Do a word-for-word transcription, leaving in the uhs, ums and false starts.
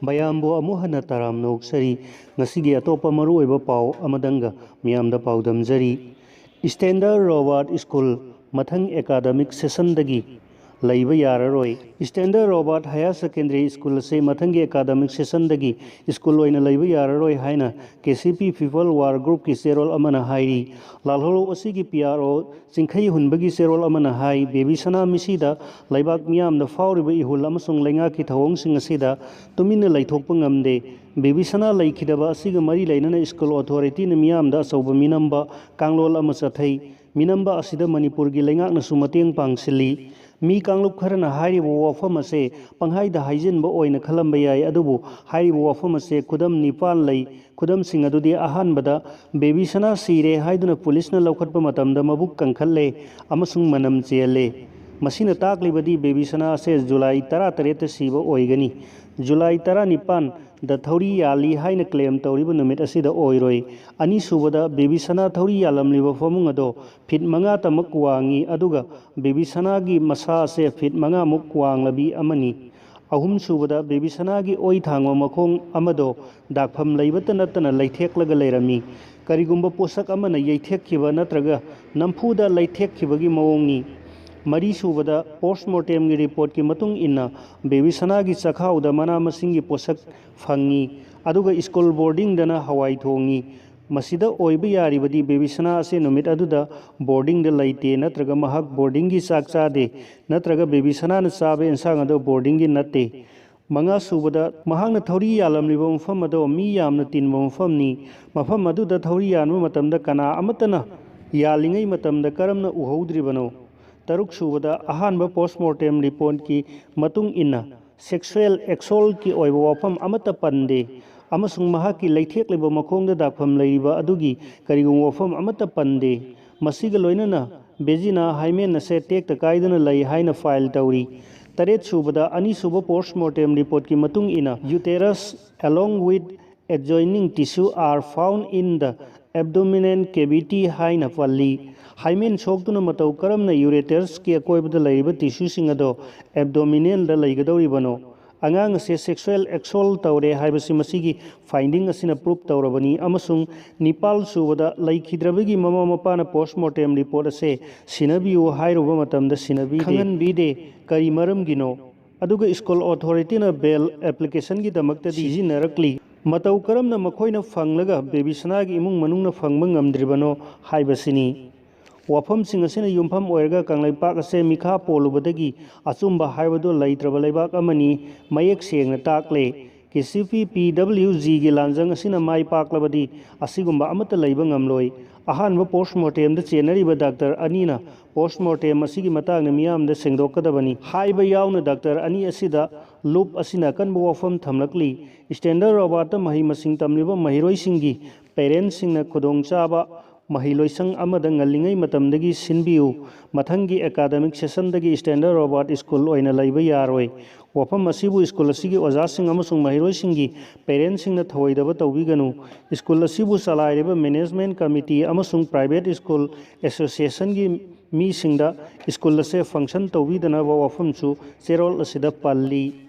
ꯃꯌꯥꯝꯕꯨ ꯑꯃꯨꯛ ꯍꯟꯅ ꯇꯔꯥꯝꯅ ꯑꯣꯛꯆꯔꯤ꯫ ꯉꯁꯤꯒꯤ ꯑꯇꯣꯞꯄ ꯃꯔꯨꯑꯣꯏꯕ ꯄꯥꯎ ꯑꯃꯗꯪꯒ ꯃꯤꯌꯥꯝꯗ ꯄꯥꯎꯗꯝꯖꯔꯤ꯫ Standard Robert School ꯃꯊꯪ academic sessionꯗꯒꯤ ꯂꯩꯕ ꯌꯥꯔꯔꯣꯏ꯫ Standard Robert Higher Secondary School ꯑꯁꯤ ꯃꯊꯪꯒꯤ academic sessionꯗꯒꯤ school ꯑꯣꯏꯅ ꯂꯩꯕ ꯌꯥꯔꯔꯣꯏ ꯍꯥꯏꯅ K C P People War Groupꯀꯤ ꯆꯦꯔꯣꯜ ꯑꯃꯅ ꯍꯥꯏꯔꯤ꯫ ꯂꯥꯜꯍꯧꯂꯨꯞ ꯑꯁꯤꯒꯤ P R O ꯆꯤꯡꯈꯩ ꯍꯨꯟꯕꯒꯤ ꯆꯦꯔꯣꯜ ꯑꯃꯅ ꯍꯥꯏ, ꯕꯦꯕꯤꯁꯅꯥ ꯃꯤꯁꯤꯗ ꯂꯩꯕꯥꯛ ꯃꯤꯌꯥꯝꯅ ꯐꯥꯎꯔꯤꯕ ꯏꯍꯨꯜ ꯑꯃꯁꯨꯡ ꯂꯩꯉꯥꯛꯀꯤ ꯊꯧꯑꯣꯡꯁꯤꯡ ꯑꯁꯤꯗ ꯇꯨꯃꯤꯟꯅ ꯂꯩꯊꯣꯛꯄ ꯉꯝꯗꯦ꯫ ꯕꯦꯕꯤꯁꯅꯥ ꯂꯩꯈꯤꯗꯕ ꯑꯁꯤꯒ ꯃꯔꯤ ꯂꯩꯅꯅ school authorityꯅ ꯃꯤꯌꯥꯝꯗ ꯑꯆꯧꯕ ꯃꯤꯅꯝꯕ ꯀꯥꯡꯂꯣꯟ ꯑꯃ ꯆꯠꯊꯩ꯫ ꯃꯤꯅꯝꯕ ꯑꯁꯤꯗ ꯃꯅꯤꯄꯨꯔꯒꯤ ꯂꯩꯉꯥꯛꯅꯁꯨ ꯃꯇꯦꯡ ꯄꯥꯡꯁꯤꯜꯂꯤ꯫ ꯃꯤ ꯀꯥꯡꯂꯨꯞ ꯈꯔꯅ ꯍꯥꯏꯔꯤꯕ ꯋꯥꯐꯝ ꯑꯁꯦ ꯄꯪꯍꯥꯏꯗ ꯍꯥꯏꯖꯤꯟꯕ ꯑꯣꯏꯅ ꯈꯜꯂꯝꯕ ꯌꯥꯏ, ꯑꯗꯨꯕꯨ ꯍꯥꯏꯔꯤꯕ ꯋꯥꯐꯝ ꯑꯁꯦ ꯈꯨꯗꯝ ꯅꯤꯄꯥꯟ ꯂꯩ꯫ ꯈꯨꯗꯝꯁꯤꯡ ꯑꯗꯨꯗꯤ, ꯑꯍꯥꯟꯕꯗ, ꯕꯦꯕꯤꯁꯅꯥ ꯁꯤꯔꯦ ꯍꯥꯏꯗꯨꯅ ꯄꯨꯂꯤꯁꯅ ꯂꯧꯈꯠꯄ ꯃꯇꯝꯗ ꯃꯕꯨꯛ ꯀꯪꯈꯠꯂꯦ ꯑꯃꯁꯨꯡ ꯃꯅꯝ ꯆꯦꯜꯂꯦ꯫ ꯃꯁꯤꯅ ꯇꯥꯛꯂꯤꯕꯗꯤ ꯕꯦꯕꯤꯁꯅꯥ ꯑꯁꯦ ꯖꯨꯂꯥꯏ ꯇꯔꯥꯇꯔꯦꯠꯇ ꯁꯤꯕ ꯑꯣꯏꯒꯅꯤ꯫ ꯖꯨꯂꯥꯏ ꯇꯔꯥꯅꯤꯄꯥꯟꯗ ꯊꯧꯔꯤ ꯌꯥꯜꯂꯤ ꯍꯥꯏꯅ claim ꯇꯧꯔꯤꯕ ꯅꯨꯃꯤꯠ ꯑꯁꯤꯗ ꯑꯣꯏꯔꯣꯏ꯫ ꯑꯅꯤꯁꯨꯕꯗ, ꯕꯦꯕꯤꯁꯅꯥ ꯊꯧꯔꯤ ꯌꯥꯜꯂꯝꯂꯤꯕ ꯐꯃꯨꯡ ꯑꯗꯣ feet ꯃꯉꯥ ꯇꯃꯛ ꯋꯥꯡꯉꯤ, ꯑꯗꯨꯒ ꯕꯦꯕꯤꯁꯅꯥꯒꯤ ꯃꯁꯥ ꯑꯁꯦ feet ꯃꯉꯥꯃꯨꯛ ꯋꯥꯡꯂꯕꯤ ꯑꯃꯅꯤ꯫ ꯑꯍꯨꯝꯁꯨꯕꯗ, ꯕꯦꯕꯤꯁꯅꯥꯒꯤ ꯑꯣꯏ ꯊꯥꯡꯕ ꯃꯈꯣꯡ ꯑꯃꯗꯣ ꯗꯥꯛꯐꯝ ꯂꯩꯕꯇ ꯅꯠꯇꯅ ꯂꯩꯊꯦꯛꯂꯒ ꯂꯩꯔꯝꯃꯤ꯫ ꯀꯔꯤꯒꯨꯝꯕ ꯄꯣꯠꯁꯛ ꯑꯃꯅ ꯌꯩꯊꯦꯛꯈꯤꯕ ꯅꯠꯇ꯭ꯔꯒ ꯅꯝꯐꯨꯗ ꯂꯩꯊꯦꯛꯈꯤꯕꯒꯤ ꯃꯑꯣꯡꯅꯤ꯫ ꯃꯔꯤꯁꯨꯕꯗ, post mortemꯒꯤ reportꯀꯤ ꯃꯇꯨꯡ ꯏꯟꯅ, ꯕꯦꯕꯤꯁꯅꯥꯒꯤ ꯆꯈꯥꯎꯗ ꯃꯅꯥ ꯃꯁꯤꯡꯒꯤ ꯄꯣꯠꯁꯛ ꯐꯪꯉꯤ, ꯑꯗꯨꯒ school boardingꯗꯅ ꯍꯋꯥꯏ ꯊꯣꯡꯉꯤ꯫ ꯃꯁꯤꯗ ꯑꯣꯏꯕ ꯌꯥꯔꯤꯕꯗꯤ ꯕꯦꯕꯤꯁꯅꯥ ꯑꯁꯤ ꯅꯨꯃꯤꯠ ꯑꯗꯨꯗ boardingꯗ ꯂꯩꯇꯦ, ꯅꯠꯇ꯭ꯔꯒ ꯃꯍꯥꯛ boardingꯒꯤ ꯆꯥꯛ ꯆꯥꯗꯦ, ꯅꯠꯇ꯭ꯔꯒ ꯕꯦꯕꯤꯁꯅꯥꯅ ꯆꯥꯕ ꯑꯦꯟꯁꯥꯡ ꯑꯗꯨ boardingꯒꯤ ꯅꯠꯇꯦ꯫ ꯃꯉꯥꯁꯨꯕꯗ, ꯃꯍꯥꯛꯅ ꯊꯧꯔꯤ ꯌꯥꯜꯂꯝꯂꯤꯕ ꯃꯐꯝ ꯑꯗꯨ ꯃꯤ ꯌꯥꯝꯅ ꯇꯤꯟꯕ ꯃꯐꯝꯅꯤ꯫ ꯃꯐꯝ ꯑꯗꯨꯗ ꯊꯧꯔꯤ ꯌꯥꯟꯕ ꯃꯇꯝꯗ ꯀꯅꯥ ꯑꯃꯠꯇꯅ ꯌꯥꯜꯂꯤꯉꯩ ꯃꯇꯝꯗ ꯀꯔꯝꯅ ꯎꯍꯧꯗ꯭ꯔꯤꯕꯅꯣ? ꯇꯔꯨꯛꯁꯨꯕꯗ, ꯑꯍꯥꯟꯕ post mortem reportꯀꯤ ꯃꯇꯨꯡ ꯏꯟꯅ, sexual assaultꯀꯤ ꯑꯣꯏꯕ ꯋꯥꯐꯝ ꯑꯃꯠꯇ ꯄꯟꯗꯦ, ꯑꯃꯁꯨꯡ ꯃꯍꯥꯛꯀꯤ ꯂꯩꯊꯦꯛꯂꯤꯕ ꯃꯈꯣꯡꯗ ꯗꯥꯛꯐꯝ ꯂꯩꯔꯤꯕ ꯑꯗꯨꯒꯤ ꯀꯔꯤꯒꯨꯝꯕ ꯋꯥꯐꯝ ꯑꯃꯠꯇ ꯄꯟꯗꯦ꯫ ꯃꯁꯤꯒ ꯂꯣꯏꯅꯅ, ꯕꯦꯖꯤꯅꯥ hymen ꯑꯁꯦ ꯇꯦꯛꯇ ꯀꯥꯏꯗꯅ ꯂꯩ ꯍꯥꯏꯅ file ꯇꯧꯔꯤ꯫ ꯇꯔꯦꯠꯁꯨꯕꯗ, ꯑꯅꯤꯁꯨꯕ post mortem reportꯀꯤ ꯃꯇꯨꯡ ꯏꯟꯅ, uterus along with adjoining tissue are found in the abdominal cavity ꯍꯥꯏꯅ ꯄꯜꯂꯤ꯫ Hymen ꯁꯣꯛꯇꯨꯅ ꯃꯇꯧ ꯀꯔꯝꯅ ureterusꯀꯤ ꯑꯀꯣꯏꯕꯗ ꯂꯩꯔꯤꯕ tissueꯁꯤꯡ ꯑꯗꯣ abdomenalꯗ ꯂꯩꯒꯗꯧꯔꯤꯕꯅꯣ? ꯑꯉꯥꯡ ꯑꯁꯦ sexual assault ꯇꯧꯔꯦ ꯍꯥꯏꯕꯁꯤ ꯃꯁꯤꯒꯤ finding ꯑꯁꯤꯅ prove ꯇꯧꯔꯕꯅꯤ ꯑꯃꯁꯨꯡ ꯅꯤꯄꯥꯜ ꯁꯨꯕꯗ ꯂꯩꯈꯤꯗ꯭ꯔꯕꯒꯤ ꯃꯃꯥ ꯃꯄꯥꯅ post mortem report ꯑꯁꯦ ꯁꯤꯟꯅꯕꯤꯌꯨ ꯍꯥꯏꯔꯨꯕ ꯃꯇꯝꯗ ꯁꯤꯟꯅꯕꯤꯗꯦ, ꯈꯪꯍꯟꯕꯤꯗꯦ꯫ ꯀꯔꯤ ꯃꯔꯝꯒꯤꯅꯣ? ꯑꯗꯨꯒ school authorityꯅ bail applicationꯒꯤꯗꯃꯛꯇꯗꯤ ꯁꯤꯖꯤꯟꯅꯔꯛꯂꯤ꯫ ꯃꯇꯧ ꯀꯔꯝꯅ ꯃꯈꯣꯏꯅ ꯐꯪꯂꯒ ꯕꯦꯕꯤꯁꯅꯥꯒꯤ ꯏꯃꯨꯡ ꯃꯅꯨꯡꯅ ꯐꯪꯕ ꯉꯝꯗ꯭ꯔꯤꯕꯅꯣ ꯍꯥꯏꯕꯁꯤꯅꯤ꯫ ꯋꯥꯐꯝꯁꯤꯡ ꯑꯁꯤꯅ ꯌꯨꯝꯐꯝ ꯑꯣꯏꯔꯒ ꯀꯪꯂꯩꯄꯥꯛ ꯑꯁꯦ ꯃꯤꯈꯥ ꯄꯣꯜꯂꯨꯕꯗꯒꯤ ꯑꯆꯨꯝꯕ ꯍꯥꯏꯕꯗꯨ ꯂꯩꯇ꯭ꯔꯕ ꯂꯩꯕꯥꯛ ꯑꯃꯅꯤ ꯃꯌꯦꯛ ꯁꯦꯡꯅ ꯇꯥꯛꯂꯦ꯫ ꯀꯦ ꯁꯤ ꯄꯤ ꯄꯤ ꯗꯕ꯭ꯂꯤꯎ ꯖꯤꯒꯤ ꯂꯥꯟꯖꯪ ꯑꯁꯤꯅ ꯃꯥꯏ ꯄꯥꯛꯂꯕꯗꯤ ꯑꯁꯤꯒꯨꯝꯕ ꯑꯃꯠꯇ ꯂꯩꯕ ꯉꯝꯂꯣꯏ꯫ ꯑꯍꯥꯟꯕ post mortemꯗ ꯆꯦꯟꯅꯔꯤꯕ doctor ꯑꯅꯤꯅ post mortem ꯑꯁꯤꯒꯤ ꯃꯇꯥꯡꯗ ꯃꯤꯌꯥꯝꯗ ꯁꯦꯡꯗꯣꯛꯀꯗꯕꯅꯤ ꯍꯥꯏꯕ ꯌꯥꯎꯅ doctor ꯑꯅꯤ ꯑꯁꯤꯗ ꯂꯨꯞ ꯑꯁꯤꯅ ꯑꯀꯟꯕ ꯋꯥꯐꯝ ꯊꯝꯂꯛꯂꯤ꯫ Standard Robertꯇ ꯃꯍꯩ ꯃꯁꯤꯡ ꯇꯝꯂꯤꯕ ꯃꯍꯩꯔꯣꯏꯁꯤꯡꯒꯤ parentꯁꯤꯡꯅ ꯈꯨꯗꯣꯡꯆꯥꯕ ꯃꯍꯩꯂꯣꯏꯁꯪ ꯑꯃꯗ ꯉꯜꯂꯤꯉꯩ ꯃꯇꯝꯗꯒꯤ ꯁꯤꯟꯕꯤꯌꯨ꯫ ꯃꯊꯪꯒꯤ academic sessionꯗꯒꯤ Standard Robert School ꯑꯣꯏꯅ ꯂꯩꯕ ꯌꯥꯔꯣꯏ꯫ ꯋꯥꯐꯝ ꯑꯁꯤꯕꯨ school ꯑꯁꯤꯒꯤ ꯑꯣꯖꯥꯁꯤꯡ ꯑꯃꯁꯨꯡ ꯃꯍꯩꯔꯣꯏꯁꯤꯡꯒꯤ parentꯁꯤꯡꯅ ꯊꯧꯑꯣꯏꯗꯕ ꯇꯧꯕꯤꯒꯅꯨ꯫ School ꯑꯁꯤꯕꯨ ꯆꯂꯥꯏꯔꯤꯕ management committee ꯑꯃꯁꯨꯡ private school associationꯒꯤ ꯃꯤꯁꯤꯡꯗ school ꯑꯁꯦ function ꯇꯧꯕꯤꯗꯅꯕ ꯋꯥꯐꯝꯁꯨ ꯆꯦꯔꯣꯜ ꯑꯁꯤꯗ ꯄꯜꯂꯤ꯫